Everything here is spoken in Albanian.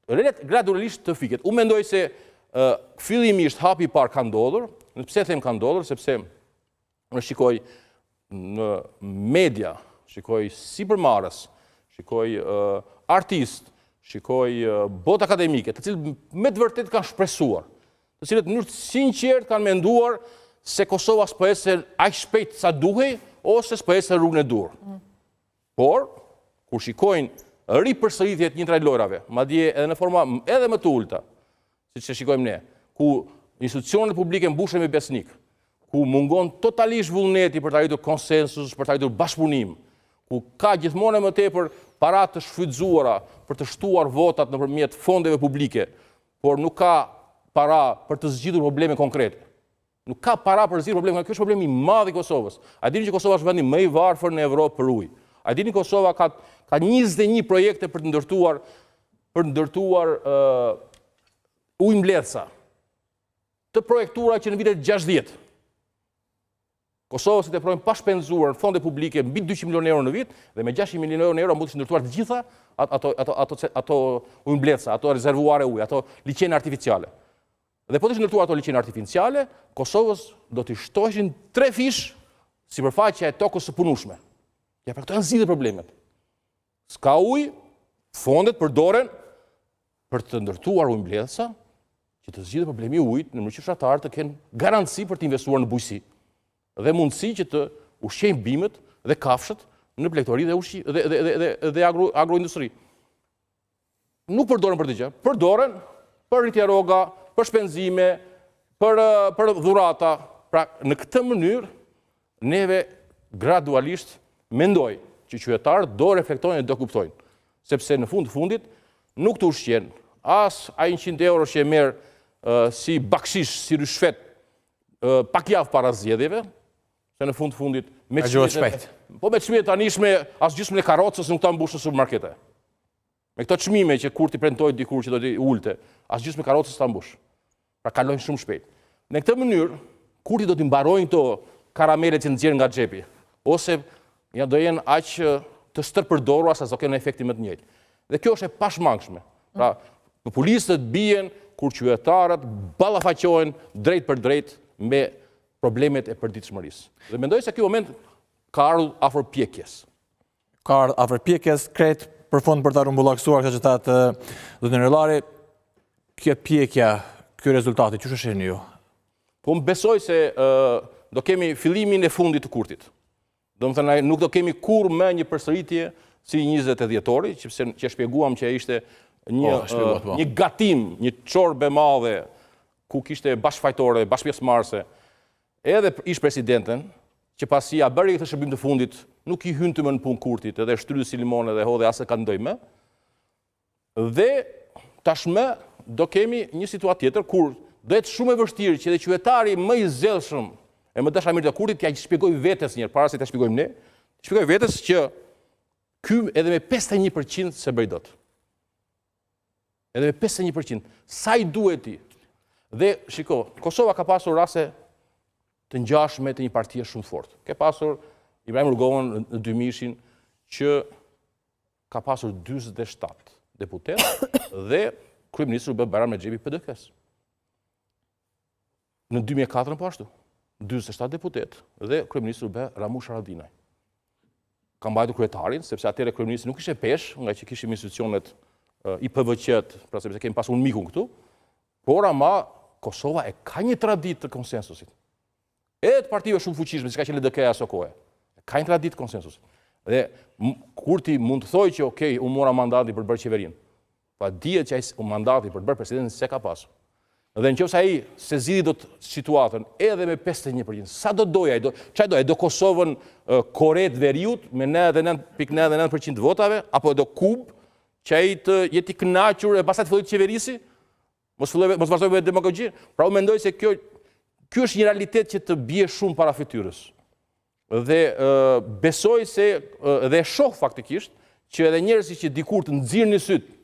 Gradualisht të fiket. Unë mendoj se fillimisht hapi i parë ka ndodhur, në pse them ka ndodhur, sepse unë shikoj në media, shikoj sipërmarrës, shikoj artistë, shikoj botë akademike, të cilët me të vërtetë kanë shpresuar, të cilët në mënyrë të sinqertë kanë menduar se Kosova s'po ecën aq shpejt sa duhej ose s'po ecën rrugën e duhur. Mm. Por, kur shikojnë ripërsëritje të njëjtave lojrave, madje edhe në forma edhe më të ulëta, siç e shikojmë ne, ku institucionet publike mbushen me besnikë, ku mungon totalisht vullneti për të arritur konsensus, për të arritur bashkëpunim, ku ka gjithmonë e më tepër para të shfrytëzuara për të shtuar votat nëpërmjet fondeve publike, por nuk ka para për të zgjidhur probleme konkrete. Nuk ka para për zgjidhur probleme, ky është problemi i madh i Kosovës. A dini që Kosova është vendi më i varfër në Evropë për ujë? A dini Kosova ka ka 21 projekte për të ndërtuar për të ndërtuar uh, ujëmbledhësa të projektuara që në vitet 60. Kosovës i teprojnë pa shpenzuar në fonde publike mbi 200 milionë euro në vit dhe me 600 milionë euro mund të ndërtuar të gjitha ato ato ato ato ujëmbledhësa, ato rezervuare uji, ato liqene artificiale. Dhe po të ishin ndërtuar ato liqene artificiale, Kosovës do t'i shtoheshin trefish sipërfaqja e tokës së punueshme. Ja pra këto janë zgjidhje problemet. S'ka ujë, fondet përdoren për të ndërtuar ujëmbledhësa, që të zgjidhet problemi i ujit, në mënyrë që fshatarët të kenë garanci për të investuar në bujqësi dhe mundësi që të ushqejnë bimët dhe kafshët në blegtori dhe ushqi dhe dhe dhe dhe, dhe agro agroindustri. Nuk përdoren për këtë gjë, përdoren për rritje rroga, për shpenzime, për për dhurata. Pra, në këtë mënyrë neve gradualisht mendoj që qytetarët do reflektojnë dhe do kuptojnë, sepse në fund të fundit nuk të ushqen as ai 100 euro që e merr si bakshish, si ryshfet, pak javë para zgjedhjeve, se në fund të fundit me çmimet po me çmimet e tanishme as gjysmën e karrocës nuk ta mbush në supermarkete. Me këto çmime që Kurti premtoi dikur që do t'i ulte, as gjysmën e karrocës ta mbush. Pra kalojnë shumë shpejt. Në këtë mënyrë, Kurti do t'i mbarojnë këto karamelet që nxjerr nga xhepi, ose ja do jenë aq të stërpërdorura sa s'do kenë efektin më të njëjtë. Dhe kjo është e pashmangshme. Pra, populistët bien kur qytetarët ballafaqohen drejtpërdrejt me problemet e përditshmërisë. Dhe mendoj se ky moment ka ardhur afër pjekjes. Ka ardhur afër pjekjes, krejt për fund për ta rrumbullaksuar këtë që thatë zoti Nurellari, kjo pjekja, ky rezultati, qysh e shihni ju? Po më besoj se do kemi fillimin e fundit të Kurtit. Domethënë, nuk do kemi kurrë më një përsëritje si 20 dhjetori, që, pse, që shpjeguam që ishte një, po, po. një gatim, një çorbë e madhe, ku kishte bashkëfajtore, bashkëpjesëmarrëse, Edhe ish-presidenten, që pasi ia bëri këtë shërbim të fundit, nuk i hynte më në punë Kurtit, edhe e shtrydhi si limon edhe hodhi as e kandoi më. Dhe tashmë do kemi një situatë tjetër kur do jetë shumë e vështirë që edhe qytetari më i zellshëm e më dashamir të Kurtit t'ia shpjegojë vetes një herë para se ta shpjegojmë ne, shpjegojë vetes që ky edhe me 51% s'e bëri dot. Edhe me 51%. Sa i duhet ti? Dhe, shiko, Kosova ka pasur raste të ngjashme të një partie shumë fort. Ke pasur Ibrahim Rugovën në 2000-shin që ka pasur 47 deputetë dhe kryeministër u bë Bajram Rexhepi i PDK-së. Në 2004 po ashtu, 47 deputetë dhe kryeministër u bë Ramush Haradinaj. Ka mbajtur kryetarin, sepse atëherë kryeministri nuk ishte peshë, nga që kishim institucionet IPVQ-t, pra sepse kemi pasur UNMIK-un këtu, por ama Kosova e ka një traditë të konsensusit. Edhe të partive shumë fuqishme, siç ka qenë LDK-ja aso kohe. Ka një traditë të konsensusit. Dhe Kurti mund të thojë që, okej, unë mora mandatin për të bërë qeverinë. Pa dihet që ai mandatin për të bërë presidentin s'e ka pasur. Dhe në qoftë se ai s'e zgjidhi dot situatën edhe me 51%, sa do dojë ai, do, ça do, e do Kosovën Kore të Veriut me 99.99% të votave, apo e do Kubë, që ai të jetë i kënaqur e pastaj të fillojë të qeverisi, mos fillojë mos vazhdojë me demagogji. Pra unë mendoj se kjo ky është një realitet që të bie shumë para fytyrës. Dhe besoj se dhe e shoh faktikisht që edhe njerëzit që dikur të nxirrnin sytë.